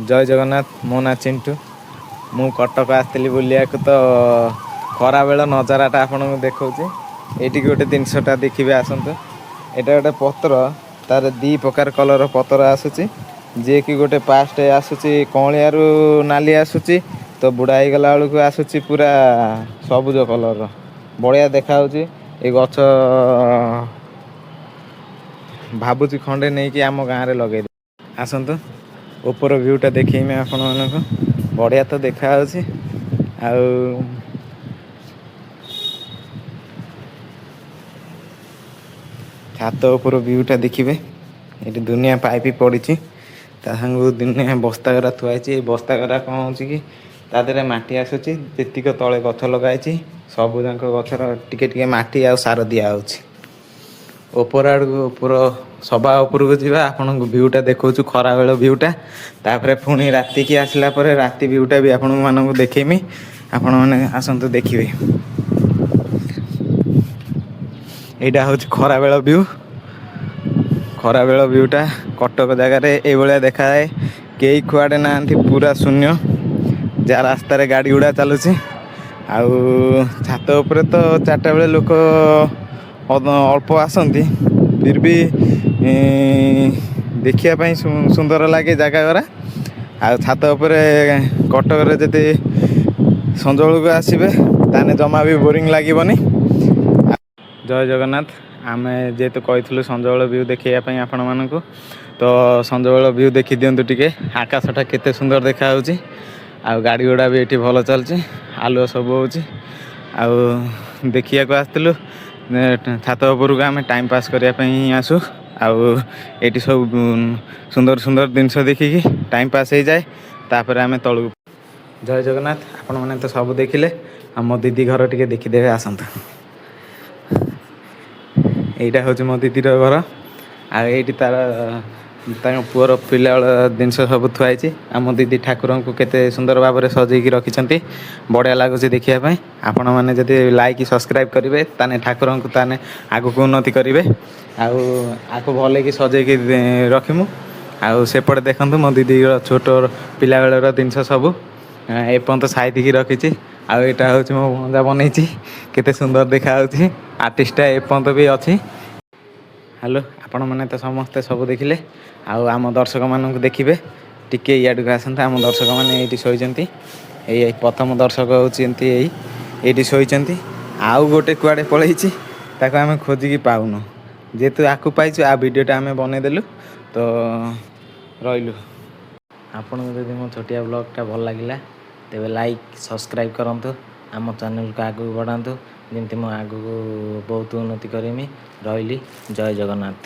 ଜୟ ଜଗନ୍ନାଥ। ମୋ ନାଁ ଚିଣ୍ଟୁ। ମୁଁ କଟକ ଆସିଥିଲି ବୁଲିବାକୁ, ତ ଖରାବେଳ ନଜାରାଟା ଆପଣଙ୍କୁ ଦେଖାଉଛି। ଏଇଠିକି ଗୋଟେ ଜିନିଷଟା ଦେଖିବେ, ଆସନ୍ତୁ। ଏଇଟା ଗୋଟେ ପତ୍ର, ତାର ଦୁଇ ପ୍ରକାର କଲର୍ ପତ୍ର ଆସୁଛି। ଯିଏକି ଗୋଟେ ପାଷ୍ଟ ଆସୁଛି, କଅଁଳିଆରୁ ନାଲି ଆସୁଛି, ତ ବୁଢ଼ା ହେଇଗଲା ବେଳକୁ ଆସୁଛି ପୁରା ସବୁଜ କଲର୍ର। ବଢ଼ିଆ ଦେଖାହେଉଛି ଏ ଗଛ। ଭାବୁଛି ଖଣ୍ଡେ ନେଇକି ଆମ ଗାଁରେ ଲଗେଇଦେବି। ଆସନ୍ତୁ, ଉପର ଭ୍ୟୁଟା ଦେଖେଇମି ଆପଣମାନଙ୍କୁ। ବଢ଼ିଆ ତ ଦେଖାଯାଉଛି। ଆଉ ଛାତ ଉପର ଭ୍ୟୁଟା ଦେଖିବେ। ଏଠି ଦୁନିଆ ପାଇପ୍ ପଡ଼ିଛି, ତା ସାଙ୍ଗକୁ ଦୁନିଆ ବସ୍ତା ଗୁରା ଥୁଆ ହେଇଛି। ଏଇ ବସ୍ତା ଗୁରା କ'ଣ ହେଉଛି କି, ତା ଦେହରେ ମାଟି ଆସୁଛି। ଯେତିକ ତଳେ ଗଛ ଲଗା ହେଇଛି, ସବୁ ଯାକ ଗଛର ଟିକେ ଟିକେ ମାଟି ଆଉ ସାର ଦିଆହେଉଛି। ଉପର ଆଡ଼କୁ, ଉପର ସବା ଉପରକୁ ଯିବା। ଆପଣଙ୍କୁ ଭ୍ୟୁଟା ଦେଖାଉଛୁ, ଖରାବେଳ ଭ୍ୟୁଟା। ତାପରେ ପୁଣି ରାତିକି ଆସିଲା ପରେ ରାତି ଭ୍ୟୁଟା ବି ଆପଣମାନଙ୍କୁ ଦେଖେଇମି। ଆପଣମାନେ ଆସନ୍ତୁ, ଦେଖିବେ। ଏଇଟା ହେଉଛି ଖରାବେଳ ଭ୍ୟୁ। ଖରାବେଳ ଭ୍ୟୁଟା କଟକ ଜାଗାରେ ଏଇଭଳିଆ ଦେଖାଯାଏ। କେହି କୁଆଡ଼େ ନାହାନ୍ତି, ପୁରା ଶୂନ୍ୟ। ଯାହା ରାସ୍ତାରେ ଗାଡ଼ି ଗୁଡ଼ା ଚାଲୁଛି। ଆଉ ଛାତ ଉପରେ ତ 4ଟା ବେଳେ ଲୋକ ଅଳ୍ପ ଆସନ୍ତି, ଫିର୍ ବି ଦେଖିବା ପାଇଁ ସୁନ୍ଦର ଲାଗେ ଜାଗା ଗୁରା। ଆଉ ଛାତ ଉପରେ କଟକରେ ଯଦି ସଞ୍ଜବେଳକୁ ଆସିବେ, ତାହେଲେ ଜମା ବି ବୋରିଂ ଲାଗିବନି। ଜୟ ଜଗନ୍ନାଥ। ଆମେ ଯେହେତୁ କହିଥିଲୁ ସଞ୍ଜବେଳ ଭ୍ୟୁ ଦେଖେଇବା ପାଇଁ ଆପଣମାନଙ୍କୁ, ତ ସଞ୍ଜବେଳ ଭ୍ୟୁ ଦେଖିଦିଅନ୍ତୁ ଟିକେ। ଆକାଶଟା କେତେ ସୁନ୍ଦର ଦେଖାଯାଉଛି। ଆଉ ଗାଡ଼ି ଗୁଡ଼ା ବି ଏଠି ଭଲ ଚାଲୁଛି, ଆଲୁଅ ସବୁ ହେଉଛି। ଆଉ ଦେଖିବାକୁ ଆସିଥିଲୁ ଛାତ ଉପରକୁ। ଆମେ ଟାଇମ୍ ପାସ୍ କରିବା ପାଇଁ ହିଁ ଆସୁ। ଆଉ ଏଇଠି ସବୁ ସୁନ୍ଦର ସୁନ୍ଦର ଜିନିଷ ଦେଖିକି ଟାଇମ୍ ପାସ୍ ହେଇଯାଏ। ତାପରେ ଆମେ ତଳକୁ। ଜୟ ଜଗନ୍ନାଥ। ଆପଣମାନେ ତ ସବୁ ଦେଖିଲେ। ଆଉ ମୋ ଦିଦି ଘର ଟିକେ ଦେଖିଦେବେ, ଆସନ୍ତୁ। ଏଇଟା ହେଉଛି ମୋ ଦିଦିର ଘର। ଆଉ ଏଇଠି ତାର, ତାଙ୍କ ପୁଅର ପିଲାବେଳ ଜିନିଷ ସବୁ ଥୁଆ ହେଇଛି। ଆମ ଦିଦି ଠାକୁରଙ୍କୁ କେତେ ସୁନ୍ଦର ଭାବରେ ସଜେଇକି ରଖିଛନ୍ତି, ବଢ଼ିଆ ଲାଗୁଛି ଦେଖିବା ପାଇଁ। ଆପଣମାନେ ଯଦି ଲାଇକ୍ ସବସ୍କ୍ରାଇବ୍ କରିବେ, ତାହେଲେ ଠାକୁରଙ୍କୁ ତାହେଲେ ଆଗକୁ ଉନ୍ନତି କରିବେ। ଆଉ ଆକୁ ଭଲକି ସଜେଇକି ରଖିମୁ। ଆଉ ସେପଟେ ଦେଖନ୍ତୁ, ମୋ ଦିଦିର ଛୋଟ ପିଲାବେଳର ଜିନିଷ ସବୁ ଏପର୍ଯ୍ୟନ୍ତ ସାଇତିକି ରଖିଛି। ଆଉ ଏଇଟା ହେଉଛି ମୋ ଭଣଜା ବନେଇଛି, କେତେ ସୁନ୍ଦର ଦେଖାଯାଉଛି। ଆର୍ଟିଷ୍ଟଟା ଏପର୍ଯ୍ୟନ୍ତ ବି ଅଛି। ହ୍ୟାଲୋ, ଆପଣମାନେ ତ ସମସ୍ତେ ସବୁ ଦେଖିଲେ। ଆଉ ଆମ ଦର୍ଶକମାନଙ୍କୁ ଦେଖିବେ ଟିକେ। ଇଆଡ଼କୁ ଆସନ୍ତୁ। ଆମ ଦର୍ଶକମାନେ ଏଇଠି ଶୋଇଛନ୍ତି। ଏଇ ପ୍ରଥମ ଦର୍ଶକ ହେଉଛନ୍ତି ଏଇ, ଏଇଠି ଶୋଇଛନ୍ତି। ଆଉ ଗୋଟେ କୁଆଡ଼େ ପଳେଇଛି, ତାକୁ ଆମେ ଖୋଜିକି ପାଉନୁ। ଯେହେତୁ ଆକୁ ପାଇଛୁ, ଆଉ ଭିଡ଼ିଓଟା ଆମେ ବନେଇଦେଲୁ। ତ ରହିଲୁ। ଆପଣଙ୍କୁ ଯଦି ମୋ ଛୋଟିଆ ବ୍ଲଗ୍ଟା ଭଲ ଲାଗିଲା, ତେବେ ଲାଇକ୍ ସବସ୍କ୍ରାଇବ୍ କରନ୍ତୁ, ଆମ ଚ୍ୟାନେଲକୁ ଆଗକୁ ବଢ଼ାନ୍ତୁ, ଯେମିତି ମୁଁ ଆଗକୁ ବହୁତ ଉନ୍ନତି କରିମି। ରହିଲି, ଜୟ ଜଗନ୍ନାଥ।